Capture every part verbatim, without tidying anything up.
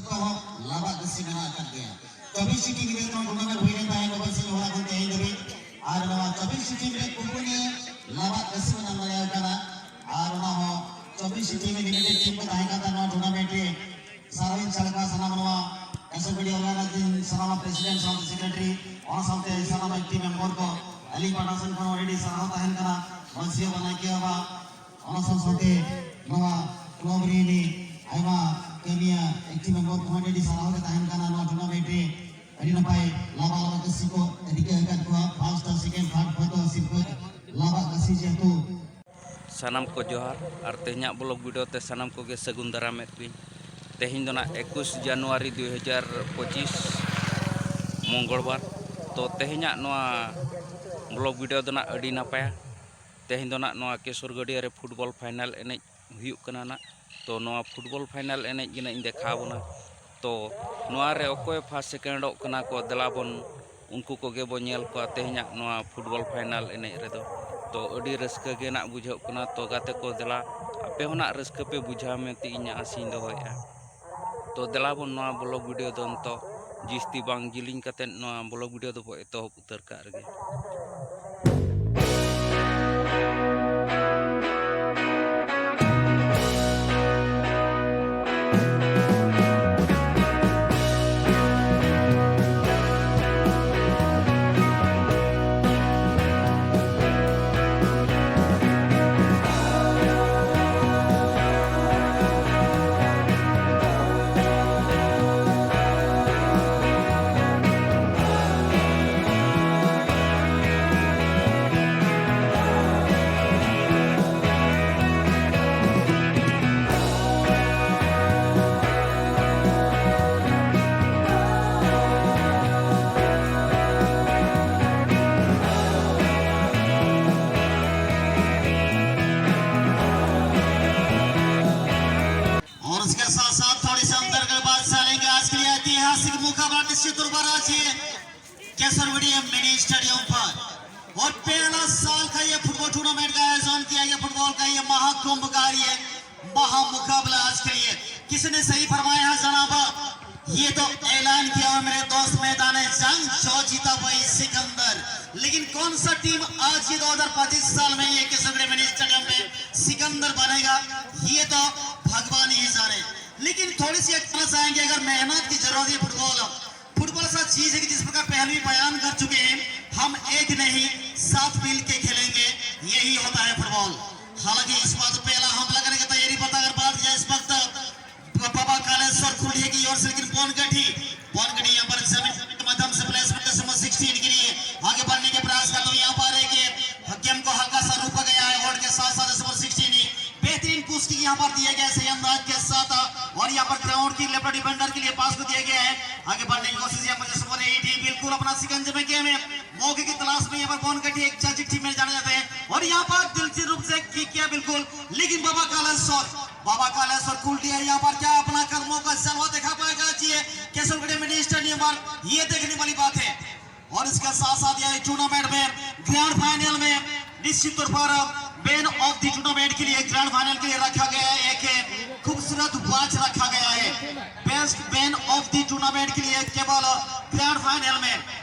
ᱠᱚᱦᱚᱸ ᱞᱟᱵᱟᱜ ᱠᱟᱹᱥᱤ ᱢᱮᱱᱟᱜ ᱟᱠᱟᱫ ᱜᱮᱭᱟ᱾ ᱪᱚᱵᱵᱤᱥ ᱴᱤ ᱴᱤᱢ ᱨᱮ ᱱᱚᱣᱟ ᱴᱩᱨᱱᱟᱢᱮᱱᱴ ᱦᱩᱭ ᱞᱮᱱ ᱛᱟᱦᱮᱸᱫ ᱜᱚᱵᱚᱞ ᱥᱤᱝ ᱦᱚᱲᱟ ᱠᱷᱚᱱ ᱛᱮᱦᱮᱧ ᱫᱷᱟᱹᱵᱤᱡ, ᱟᱨ ᱱᱚᱣᱟ ᱪᱚᱵᱵᱤᱥ ᱴᱤ ᱴᱤᱢ ᱨᱮ ᱯᱩᱱᱯᱩᱱᱤᱭᱟᱹ ᱞᱟᱵᱟᱜ ᱠᱟᱹᱥᱤ ᱠᱚ ᱧᱟᱢ ᱫᱟᱲᱮᱭᱟᱜ ᱠᱟᱱᱟ᱾ ᱟᱨ ᱚᱱᱟ ᱦᱚᱸ ᱪᱚᱵᱵᱤᱥ ᱴᱤ ᱴᱤᱢ ᱨᱮ ᱞᱤᱢᱤᱴᱮᱰ ᱴᱤᱢ ᱠᱚ ᱛᱟᱦᱮᱸ ᱠᱟᱱ ᱛᱟᱦᱮᱸ ᱱᱚᱣᱟ ᱴᱩᱨᱱᱟᱢᱮᱱᱴ ᱨᱮ᱾ ᱥᱟᱨᱦᱟᱣᱤᱧ ᱪᱟᱞ ᱟᱠᱟᱫ ᱥᱟᱱᱟᱢ ᱱᱚᱣᱟ ᱮᱥᱳᱥᱤᱭᱮᱥᱚᱱ ᱚᱨᱜᱟᱱᱟᱭᱡᱤᱝ ᱥᱟᱱᱟᱢ ᱯᱨᱮᱥᱤᱰᱮᱱᱴ ᱥᱟᱶᱛᱮ ᱥᱮᱠᱨᱮᱴᱟᱨᱤ, ᱚᱱᱟ ᱥᱟᱶᱛᱮ ᱥᱟᱱᱟᱢ ᱮᱠᱴᱤᱵᱷ ᱢᱮᱢᱵᱚᱨ ᱠᱚ ᱟᱹᱞᱤᱧ ᱯᱟᱦᱴᱟ ᱥᱮᱱ ᱠᱷᱚᱱ ᱟᱹᱰᱤ ᱥᱟᱨᱦᱟᱣ ᱛᱟᱦᱮᱱ ᱠᱟᱱᱟ᱾ ᱢᱟᱹᱡᱷᱤ ᱵᱟᱵᱟ, ᱱᱟᱭᱠᱮ ᱵᱟᱵᱟ, ᱚᱱᱟ ᱥᱟᱶ ᱥᱟᱶᱛᱮ ᱱᱚᱣᱟ ᱠᱞᱟᱵᱽ ᱨᱤᱱ ᱟᱭᱢᱟ ᱠᱟᱹᱢᱤᱭᱟᱹ ᱮᱠᱴᱤᱵᱷ ᱢᱮᱢᱵᱚᱨ ᱠᱚᱦᱚᱸ ᱟᱹᱰᱤ ᱥᱟᱨᱦᱟᱣ ᱜᱮ ᱛᱟᱦᱮᱱ ᱠᱟᱱᱟ᱾ ᱱᱚᱣᱟ ᱴᱩᱨᱱᱟᱢᱮᱱᱴ ᱨᱮ ᱟᱹᱰᱤ ᱱᱟᱯᱟᱭ ᱞᱟᱵᱟ ᱞᱟᱵᱟ ᱠᱟᱹᱥᱤ ᱠᱚ ᱨᱤᱠᱟᱹ ᱟᱠᱟᱫ ᱠᱚᱣᱟ᱾ ᱯᱷᱟᱨᱥᱴ ᱟᱨ ᱥᱮᱠᱮᱱᱰ, ᱛᱷᱟᱨᱰ, ᱯᱷᱳᱨᱛᱷ ᱥᱤᱨᱯᱟᱹ ᱞᱟᱵᱟ ᱠᱟᱹᱥᱤ ᱡᱮᱦᱮᱛᱩ ᱥᱟᱱᱟᱢ ᱠᱚ ᱡᱚᱦᱟᱨ ᱟᱨ ᱛᱮᱦᱮᱧᱟᱜ ᱵᱞᱚᱜ ᱵᱷᱤᱰᱤᱭᱳ ᱛᱮ ᱥᱟᱱᱟᱢ ᱠᱚᱜᱮ ᱥᱟᱹᱜᱩᱱ ᱫᱟᱨᱟᱢᱮᱫ ᱠᱚᱣᱟᱧ᱾ ᱛᱮᱦᱮᱧ ᱫᱚ ᱱᱟᱜ ᱮᱠᱩᱥ ᱡᱟᱱᱩᱣᱟᱨᱤ ᱫᱩ ᱦᱟᱡᱟᱨ ᱯᱚᱸᱪᱤᱥ, ᱢᱚᱝᱜᱚᱞᱵᱟᱨ᱾ ᱛᱚ ᱛᱮᱦᱮᱧᱟᱜ ᱱᱚᱣᱟ ᱵᱞᱚᱜ ᱵᱷᱤᱰᱤᱭᱳ ᱫᱚ ᱱᱟᱜ ᱟᱹᱰᱤ ᱱᱟᱯᱟᱭᱟ᱾ ᱛᱮᱦᱮᱧ ᱫᱚ ᱱᱟᱜ ᱱᱚᱣᱟ ᱠᱮᱥᱚᱨ ᱜᱟᱹᱰᱭᱟᱹ ᱨᱮ ᱯᱷᱩᱴᱵᱚᱞ ᱯᱷᱟᱭᱱᱟᱞ ᱮᱱᱮᱡ ᱦᱩᱭᱩᱜ ᱠᱟᱱᱟ ᱱᱟᱜ᱾ ᱛᱚ ᱱᱚᱣᱟ ᱯᱷᱩᱴᱵᱚᱞ ᱯᱷᱟᱭᱱᱟᱞ ᱮᱱᱮᱡ ᱜᱮ ᱱᱟᱜ ᱤᱧ ᱫᱮᱠᱷᱟᱣ ᱟᱵᱚᱱᱟ᱾ ᱛᱚ ᱱᱚᱣᱟ ᱨᱮ ᱚᱠᱚᱭ ᱯᱷᱟᱥᱴ ᱥᱮᱠᱮᱱᱰᱚᱜ ᱠᱟᱱᱟ ᱠᱚ, ᱫᱮᱞᱟ ᱵᱚᱱ ᱩᱱᱠᱩ ᱠᱚᱜᱮ ᱵᱚᱱ ᱧᱮᱞ ᱠᱚᱣᱟ ᱛᱮᱦᱮᱧᱟᱜ ᱱᱚᱣᱟ ᱯᱷᱩᱴᱵᱚᱞ ᱯᱷᱟᱭᱱᱟᱞ ᱮᱱᱮᱡ ᱨᱮᱫᱚ᱾ ᱛᱚ ᱟᱹᱰᱤ ᱨᱟᱹᱥᱠᱟᱹ ᱜᱮ ᱱᱟᱜ ᱵᱩᱡᱷᱟᱹᱜ ᱠᱟᱱᱟ᱾ ᱛᱚ ᱜᱟᱛᱮ ᱠᱚ, ᱫᱮᱞᱟ ᱟᱯᱮ ᱦᱚᱸ ᱱᱟᱜ ᱨᱟᱹᱥᱠᱟᱹ ᱯᱮ ᱵᱩᱡᱷᱟᱹᱣ ᱢᱮᱱᱛᱮ ᱤᱧ ᱟᱥᱤᱧ ᱫᱚᱦᱚᱭᱮᱫᱼᱟ᱾ ᱛᱚ ᱫᱮᱞᱟ ᱵᱚᱱ ᱱᱚᱣᱟ ᱵᱞᱚᱜ ᱵᱷᱤᱰᱤᱭᱳ ᱫᱚ ᱱᱤᱛᱚᱜ ᱡᱤᱥᱛᱤ ᱵᱟᱝ ᱡᱤᱞᱤᱧ ᱠᱟᱛᱮᱫ ᱱᱚᱣᱟ ᱵᱞᱚᱜ ᱵᱷᱤᱰᱤᱭᱳ ᱫᱚᱵᱚ ᱮᱛᱚᱦᱚᱵ ᱩᱛᱟᱹᱨ ᱠᱟᱜ ᱨᱮᱜᱮ᱾ और उसके साथ साथ थोड़ी सी अंतर कर बात सालेंगे आज के लिए ऐतिहासिक मुकाबला निश्चित तौर पर आज ये केसरवड़िया मिनी स्टेडियम पर और पहला साल का ये फुटबॉल टूर्नामेंट का आयोजन किया गया। फुटबॉल का ये महाकुंभ का ये महामुकाबला आज के लिए। किसी ने सही फरमाया है जनाब, ये तो ऐलान किया मेरे दोस्त, मैदान जंग जो जीता वही सिकंदर। लेकिन कौन सा टीम आज ये दो हज़ार पच्चीस साल में ये किशनगढ़ मिनी स्टेडियम में सिकंदर बनेगा, ये तो भगवान ही जाने। लेकिन थोड़ी सी एक कहना चाहेंगे, अगर मेहनत की जरूरत है फुटबॉल, फुटबॉल ऐसा चीज है कि जिस प्रकार पहलवी बयान कर चुके हैं, हम एक नहीं, साथ मिल के खेलेंगे, यही होता है फुटबॉल। हालांकि इस बात पहला हमला करने की तैयारी पता अगर बात किया इस वक्त बाबा कालेश्वर कुलडिया की ओर से, लेकिन बॉल गठी, बॉल गठी यहाँ पर जमीन के माध्यम से प्लेसमेंट नंबर सिक्सटीन के लिए आगे बढ़ने के प्रयास करते हुए यहाँ पर एक गेम को हल्का सा रोका गया है। होल्ड के साथ साथ नंबर सिक्सटीन ही बेहतरीन पुश की यहाँ पर दिया गया है सही अंदाज के साथ, और यहाँ पर ग्राउंड की लेफ्ट डिफेंडर के लिए पास को दिया गया है। आगे बढ़ने की कोशिश यहाँ पर नंबर एट ही बिल्कुल अपना सिकंजे में गेम है, मौके की तलाश में यहाँ पर बॉल गठी एक चाचिक टीम में जाने जाते हैं, और यहाँ पर दिलचस्प रूप से किक किया बिल्कुल, लेकिन बाबा कालेश्वर बाबा कालेश्वर कुलडिया यहाँ पर क्या अपना कदमों का जलवा दिखा पाएगा जी किशनगढ़ मिनी स्टेडियम पर, ये देखने वाली बात है। और इसके साथ साथ यह टूर्नामेंट में ग्रैंड फाइनल में निश्चित तौर पर मैन ऑफ द टूर्नामेंट के लिए, ग्रैंड फाइनल के लिए रखा गया है एक खूबसूरत वाच रखा गया है। Best man of the tournament के लिए केवल ग्रैंड फाइनल में,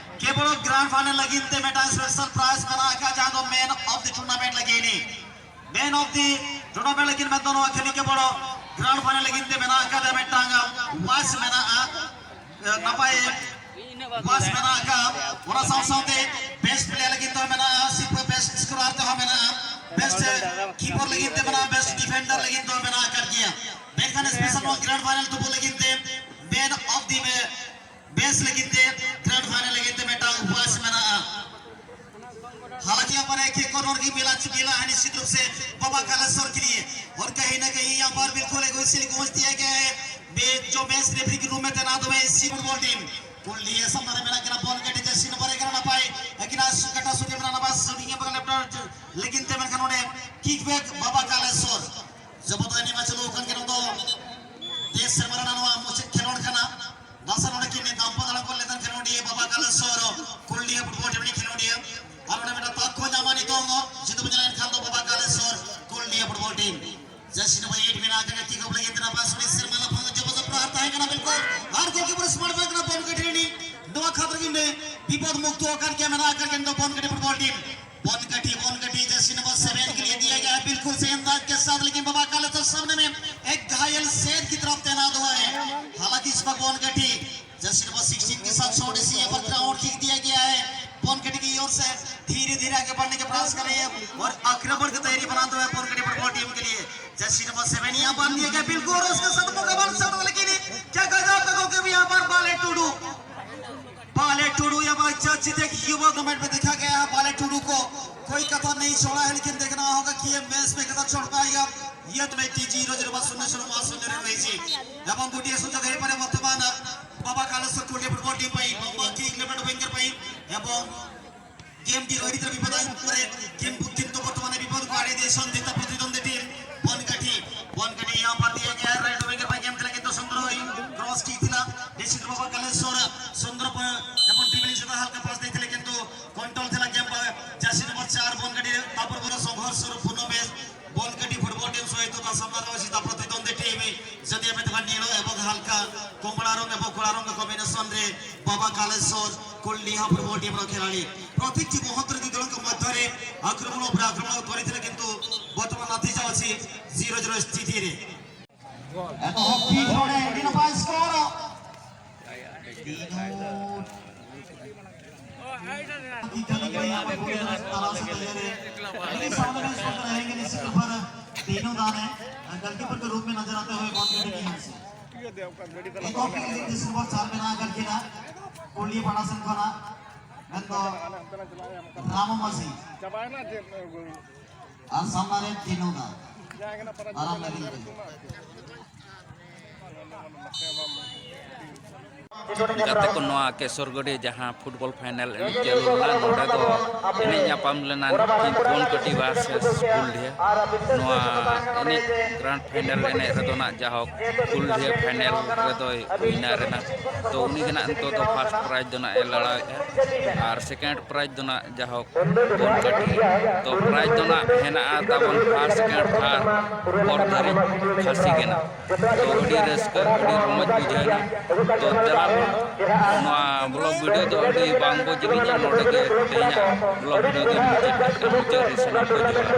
केवल ग्रैंड फाइनल लगिन ते मेटा स्पेशल प्राइज ᱢᱮᱱᱟᱜ ᱟᱠᱟᱫ, ᱡᱟᱦᱟᱸ ᱫᱚ ᱢᱮᱱ ᱚᱯᱷ ᱫᱤ ᱴᱩᱨᱱᱟᱢᱮᱱᱴ ᱞᱟᱹᱜᱤᱫ ᱱᱤ ᱢᱮᱱ ᱚᱯᱷ ᱫᱤ ᱴᱩᱨᱱᱟᱢᱮᱱᱴ ᱞᱟᱹᱜᱤᱫ ᱢᱮᱱᱫᱚ ᱱᱚᱣᱟ ᱠᱷᱟᱹᱞᱤ ᱠᱮᱵᱚᱞ ᱜᱨᱟᱣᱩᱱᱰ ᱯᱷᱟᱭᱱᱟᱞ ᱞᱟᱹᱜᱤᱫ ᱛᱮ ᱢᱮᱱᱟᱜ ᱟᱠᱟᱫᱟ ᱢᱤᱫᱴᱟᱝ ᱣᱟᱪ ᱢᱮᱱᱟᱜᱼᱟ, ᱱᱟᱯᱟᱭ ᱣᱟᱪ ᱢᱮᱱᱟᱜ ᱟᱠᱟᱫ᱾ ᱚᱱᱟ ᱥᱟᱶ ᱥᱟᱶᱛᱮ ᱵᱮᱥᱴ ᱯᱞᱮᱭᱟᱨ ᱞᱟᱹᱜᱤᱫ ᱛᱮᱦᱚᱸ ᱢᱮᱱᱟᱜᱼᱟ, ᱥᱤᱨᱯᱟᱹ ᱵᱮᱥᱴ ᱥᱠᱳᱨᱟᱨ ᱛᱮᱦᱚᱸ ᱢᱮᱱᱟᱜᱼᱟ, ᱵᱮᱥᱴ ᱠᱤᱯᱚᱨ ᱞᱟᱹᱜᱤᱫ ᱛᱮ ᱢᱮᱱᱟᱜᱼᱟ, ᱵᱮᱥᱴ ᱰᱤᱯᱷᱮᱱᱰᱟᱨ ᱞᱟᱹᱜᱤᱫ ᱛᱮᱦᱚᱸ ᱢᱮᱱᱟᱜ ᱟᱠᱟᱫ ᱜᱮᱭᱟ᱾ ᱢᱮᱱᱠᱷᱟᱱ ᱥᱯᱮᱥᱟᱞ ᱱᱚᱣᱟ ᱜᱨᱟᱣᱩᱱᱰ ᱯᱷᱟᱭᱱᱟᱞ ᱛᱩᱯᱩ ᱞᱟᱹᱜᱤᱫ ᱛᱮ ᱢᱮᱱ ᱚᱯᱷ ᱫᱤ ᱵᱮᱥᱴ ᱞᱟᱹᱜᱤᱫ ᱛᱮ ᱜᱨᱟᱣᱩᱱᱰ ᱯᱷᱟᱭᱱᱟᱞ ᱞᱟᱹᱜᱤᱫ ᱛᱮ ᱢᱤᱫᱴᱟᱝ ᱣᱟᱪ ᱢᱮᱱᱟᱜᱼᱟ᱾ हालांकि यहाँ पर एक एक कॉर्नर की मिला चुकी है निश्चित रूप से बाबा कालेश्वर के लिए, और कहीं ना कहीं यहाँ पर बिल्कुल एक व्हिसिल गूंज दिया गया है। बे- जो बेंच रेफरी के रूम में तैनात हुए इसी फुटबॉल टीम ᱠᱩᱞᱰᱤᱭᱟ ᱥᱟᱢᱟᱝ ᱨᱮ ᱢᱮᱱᱟᱜ ᱠᱤᱱᱟ, ᱵᱚᱞ ᱜᱮᱴ ᱡᱟᱹᱨᱥᱤ ᱱᱚᱢᱵᱚᱨ ᱮᱜᱟᱨᱚ ᱱᱟᱯᱟᱭ ᱟᱹᱠᱤᱱᱟᱜ ᱠᱟᱴᱟ ᱥᱩᱴ ᱢᱮᱱᱟᱜᱼᱟ, ᱱᱟᱯᱟᱭ ᱥᱩᱴᱤᱝ ᱮ ᱵᱟᱜᱟᱣ ᱞᱮᱯᱷᱴ ᱞᱟᱹᱜᱤᱫ ᱛᱮ, ᱢᱮᱱᱠᱷᱟᱱ ᱱᱚᱰᱮ ᱠᱤᱠ ᱵᱮᱠ ᱵᱟᱵᱟ ᱠᱟᱞᱮᱥᱚᱨ ᱡᱚᱵᱚᱛ ᱮᱱᱮᱡ ᱢᱟ ᱪᱟᱹᱞᱩ ᱟᱠᱟᱱ ᱜᱮ᱾ ᱱᱚᱣᱟ ᱫᱚ ᱫᱮᱥ ᱥᱮᱨᱢᱟ ᱨᱮᱱᱟᱜ ᱱᱚᱣᱟ ᱢᱩᱪᱟᱹᱫ ᱠᱷᱮᱞᱳᱰ ᱠᱟᱱᱟ᱾ ᱫᱟᱥᱟ ᱱᱚᱰᱮ ᱠᱤᱱ ᱫᱟᱢᱯᱟ ᱫᱟᱲᱟ ᱠᱚ ᱞᱮᱫᱟ ᱠᱷᱮᱞᱳᱰᱤᱭᱟᱹ ᱵᱟᱵᱟ ᱠᱟᱞᱮᱥᱚᱨ ᱠᱩᱞᱰᱤᱭᱟ ᱯᱷᱩᱴᱵᱚᱞ ᱴᱤᱢ ᱨᱤᱱᱤᱡ ᱠᱷᱮᱞᱳᱰᱤᱭᱟᱹ᱾ ᱟᱨ ᱱᱚᱰᱮ ᱢᱤᱫᱴᱟᱝ ᱛᱟᱠ ᱠᱚ ᱧᱟᱢᱟ ᱱᱤᱛᱚᱝ ᱡᱩᱫᱤ ᱵᱚᱱ ᱧᱮᱞ ᱞᱮᱱᱠᱷᱟᱱ ᱫᱚ ᱵᱟᱵᱟ ᱠᱟᱞᱮᱥᱚᱨ ᱠᱩᱞᱰᱤᱭᱟ ᱯᱷᱩᱴᱵᱚᱞ ᱴᱤᱢ᱾ ᱡᱟᱹᱨᱥᱤ ᱱᱚᱢᱵᱚᱨ ᱮᱭᱤᱴ ᱢᱮᱱᱟᱜ ᱟᱠᱟᱫᱟ, ᱠᱤᱠ ᱚᱯᱷ ᱞᱟᱹᱜᱤᱫ ᱛᱮ ᱱᱟᱯᱟᱭ ᱥᱩᱴᱤᱝ ᱥᱮᱨᱢᱟ ᱞᱟᱯᱷᱟᱝ ᱡᱚᱵᱚᱛ ᱯᱨᱟᱦᱟᱨ ᱛᱟᱦᱮᱸ ᱠᱟᱱᱟ ᱵᱤᱞᱠᱩᱞ᱾ गोलकीपर स्मार्ट बैक ना बॉल कटी नहीं। नोआ खातर की ने विपद मुक्त होकर क्या मना कर के दो बॉल कटी फुटबॉल टीम। बॉल कटी, बॉल कटी, जर्सी नंबर सेवन के लिए दिया गया है, बिल्कुल सही अंदाज के साथ, लेकिन बाबा कालेश्वर सामने में एक घायल शेर की तरफ तैनात हुआ है। हालांकि इस पर बॉल कटी जर्सी नंबर सिक्सटीन के साथ छोटे से यहाँ पर ग्राउंड किक दिया गया है। बॉल कटी की ओर से धीरे धीरे आगे बढ़ने का प्रयास कर रहे हैं और आक्रमण की तैयारी बनाते हुए बॉल कटी फुटबॉल टीम के लिए जर्सी नंबर सेवन यहाँ बांध दिया गया, बिल्कुल, और उसके साथ मुकाबला साथ, लेकिन क्या गजब का गोलकीपर यहाँ पर बाले टुडू, बाले टुडू यहाँ पर अच्छा अच्छी देख युवा टूर्नामेंट में देखा गया है। बाले टुडू को कोई कथा नहीं छोड़ा है, लेकिन देखना होगा कि ये मैच में कथा छोड़ पाएगा। ये तो मैं टीजी रोज रोज सुनने सुनो मास सुनने रहे जी। এবং গুটিয়ে সুযোগ হয়ে পারে বর্তমান বাবা কালেশ্বর কুলটি ফুটবল টিম পাই, বাবা কিক লেফট উইঙ্গার পাই এবং गेम टी रोहित रे विपद आए पर गेम किंतु वर्तमान विपद को आड़े दे संदिग्ध प्रतिद्वंदी टीम। बॉल कटी, बॉल कटी यहाँ पर दिया गया है, राइट विंगर पर गेम खेला किंतु सुंदर हुई क्रॉस किक थिला। निश्चित बाबा कालेश्वर सुंदर पर এবং ड्रिबलिंग से हल्का पास देते, लेकिन तो कंट्रोल थिला गेम पर जर्सी नंबर चार बॉल कटी तापर बड़ा संघर्ष स्वरूप पूर्ण मैच। बॉल कटी फुटबॉल टीम सहित ता सामना रही प्रतिद्वंदी टीम। जदि एबे तक नील एवं हल्का कमला रंग एवं कला रंग कॉम्बिनेशन रे बाबा कालेश्वर कुलडीहा फुटबॉल टीम रो खिलाड़ी प्रतीक जी मोहन रे दल के मध्य रे आक्रमण पर आक्रमण करिथिले, किंतु वर्तमान नतीजा अछि जीरो जीरो स्थिति रे। एक हॉकी थोड़े दिन पास स्कोर। तीनों की गली में यहाँ पर पूरी तरह से ताला से तैयार है। अगले सामने में इस वक्त रहेंगे निश्चित रूप पर तीनों दाने गोलकीपर के रूप में नजर आते हुए बॉल गेंद की यहाँ से। एक और की गली जिस नंबर चार में ना करके ना कोलिए पड़ा संग ना मैं तो रामो मसी और सामने तीनों दा आराम लगे। ᱜᱟᱛᱮ ᱠᱚ, ᱱᱚᱣᱟ ᱠᱮᱥᱚᱨᱜᱟᱹᱰᱤ ᱡᱟᱦᱟᱸ ᱯᱷᱩᱴᱵᱚᱞ ᱯᱷᱟᱭᱱᱮᱞ ᱮᱱᱮᱡ ᱪᱟᱹᱞᱩ ᱞᱮᱱᱟ, ᱱᱚᱰᱮ ᱫᱚ ᱮᱱᱮᱡ ᱧᱟᱯᱟᱢ ᱞᱮᱱᱟ ᱱᱩᱠᱤᱱ ᱵᱚᱱᱠᱟᱹᱴᱤ ᱵᱷᱟᱨᱥᱮᱥ ᱠᱩᱞᱰᱤᱦᱟ᱾ ᱱᱚᱣᱟ ᱮᱱᱮᱡ ᱜᱨᱟᱱᱰ ᱯᱷᱟᱭᱱᱮᱞ ᱮᱱᱮᱡ ᱨᱮᱫᱚ ᱱᱟᱜ ᱡᱟᱦᱳᱠ ᱠᱩᱞᱰᱤᱦᱟ ᱯᱷᱟᱭᱱᱮᱞ ᱨᱮᱫᱚᱭ ᱩᱭᱱᱟᱨ ᱮᱱᱟ᱾ ᱛᱚ ᱩᱱᱤ ᱜᱮ ᱱᱟᱜ ᱱᱤᱛᱚᱜ ᱫᱚ ᱯᱷᱟᱥᱴ ᱯᱨᱟᱭᱤᱡᱽ ᱫᱚ ᱱᱟᱜ ᱮ ᱞᱟᱲᱟᱣᱮᱫᱼᱟ ᱟᱨ ᱥᱮᱠᱮᱱᱰ ᱯᱨᱟᱭᱤᱡᱽ ᱫᱚ ᱱᱟᱜ ᱡᱟᱦᱳᱠ ᱵᱚᱱᱠᱟᱹᱴᱤ᱾ ᱛᱚ ᱯᱨᱟᱭᱤᱡᱽ ᱫᱚ ᱱᱟᱜ ᱦᱮᱱᱟᱜᱼᱟ ᱛᱟᱵᱚᱱ ᱯᱷᱟᱥᱴ, ᱥᱮᱠᱮᱱᱰ, ᱛᱷᱟᱨᱰ, ᱯᱷᱳᱨᱛᱷ ᱫᱷᱟᱹᱨᱤᱡ ᱠᱷᱟᱹᱥᱤ ᱜᱮ ᱱᱟᱜ᱾ ᱛᱚ ᱟᱹᱰᱤ ᱨᱟᱹᱥᱠᱟᱹ, ᱟᱹᱰᱤ ᱨᱚᱢᱚᱡᱽ ᱵᱩᱡᱷᱟᱹᱣ ᱮᱱᱟ᱾ ᱛᱚ ᱫᱮᱞᱟ ᱵᱚᱱ, ᱱᱚᱣᱟ ᱵᱞᱚᱜ ᱵᱷᱤᱰᱤᱭᱳ ᱫᱚ ᱟᱹᱰᱤ ᱵᱟᱝ ᱵᱚ ᱡᱤᱞᱤᱧᱟ, ᱱᱚᱰᱮ ᱜᱮ ᱛᱮᱦᱮᱧᱟᱜ ᱵᱞᱚᱜ ᱵᱷᱤᱰᱤᱭᱳ ᱫᱚ ᱢᱩᱪᱟᱹᱫ ᱠᱟᱜ ᱠᱟᱱᱟ᱾ ᱢᱩᱪᱟᱹᱫ ᱨᱮ ᱥᱟᱱᱟᱢ ᱠᱚ ᱡᱚᱦᱟᱨ᱾